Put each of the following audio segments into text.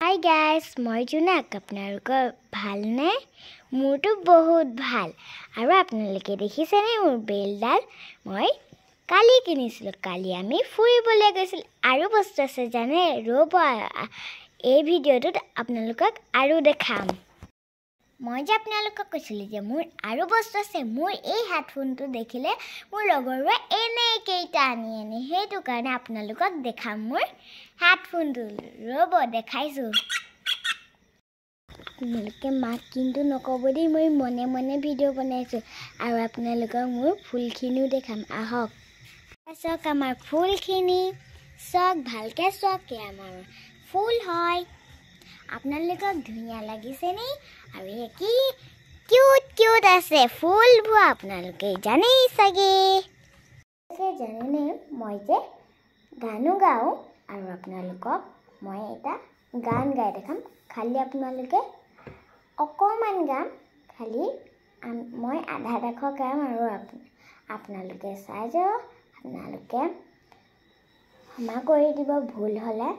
Hi guys, মই জোনাক। আপোনালোকৰ ভালনে? মোৰতো বহুত ভাল। আৰু আপোনালোকে দেখিছেনে মোৰ বেলডাল? মই কালি কিনিছিলোঁ। কালি আমি ফুৰিবলৈ গৈছিলোঁ। আৰু বস্তু আছে জানে? ৰ'ব, এই ভিডিঅ'টোত আপোনালোকক আৰু দেখাম। মই যে আপোনালোকক কৈছিলোঁ যে মোৰ আৰু বস্তু আছে, মোৰ এই হেডফোনটো দেখিলে মোৰ লগৰবোৰে এনেই কেইটা আনি আনি, সেইটো কাৰণে আপোনালোকক দেখাম মোৰ হেডফোনটো। ৰ'ব, দেখাইছোঁ। আপোনালোকে মাক কিন্তু নক'ব দেই, মই মনে মনে ভিডিঅ' বনাইছোঁ। আৰু আপোনালোকক মোৰ ফুলখিনিও দেখাম, আহক। চাওক আমাৰ ফুলখিনি, চাওক ভালকৈ চাওক, এয়া আমাৰ ফুল হয়। আপোনালোকক ধুনীয়া লাগিছেনে? আৰু এয়া কি কিউট কিউট আছে ফুলবোৰ, আপোনালোকে জানেই চাগে। জানেনে মই যে গানো গাওঁ? আৰু আপোনালোকক মই এটা গান গাই দেখাম। খালি আপোনালোকে অকণমান গাম, খালি মই আধা ডোখৰ গাম আৰু আপোনালোকে চাই যাব। আপোনালোকে ক্ষমা কৰি দিব ভুল হ'লে।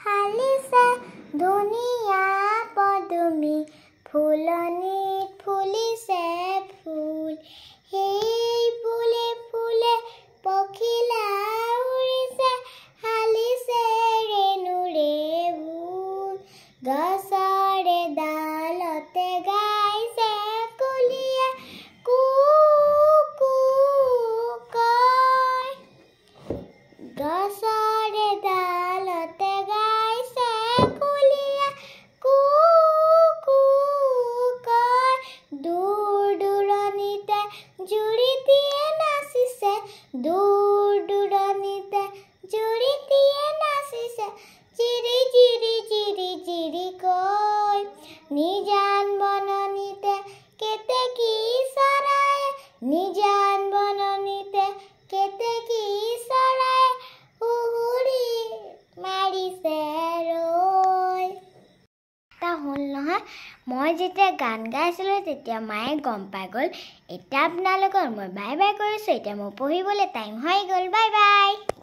হালিছে ধুনীয়া পদুমি, ফুলনিত ফুলিছে ফুল, সেই ফুলে ফুলে পখিলা উৰিছে, হালিছে ৰেণুৰে ফুল, গছৰে ডালতে গাইছে কুলিয়ে কু কু কয়, গছৰে ডালতে গাইছে কুলিয়ে কু কু কয়, দূৰ দূৰণিতে জুৰিটিয়ে নাচিছে, দূৰ দূৰণিতে জুৰিটিয়ে নাচিছে, জিৰি জিৰি জিৰি জিৰি কৈ, নিজান বননিতে কেতেকী চৰায়ে, নিজান বননিতে কেতেকী চৰায়ে সুহুৰি মাৰিছে ৰৈ। এটা হ'ল নহয়, মই যেতিয়া গান গাইছিলোঁ তেতিয়া মায়ে গম পাই গ'ল। এতিয়া আপোনালোকৰ মই বাই বাই কৰিছোঁ। এতিয়া মোৰ পঢ়িবলৈ টাইম হৈ গ'ল। Bye bye.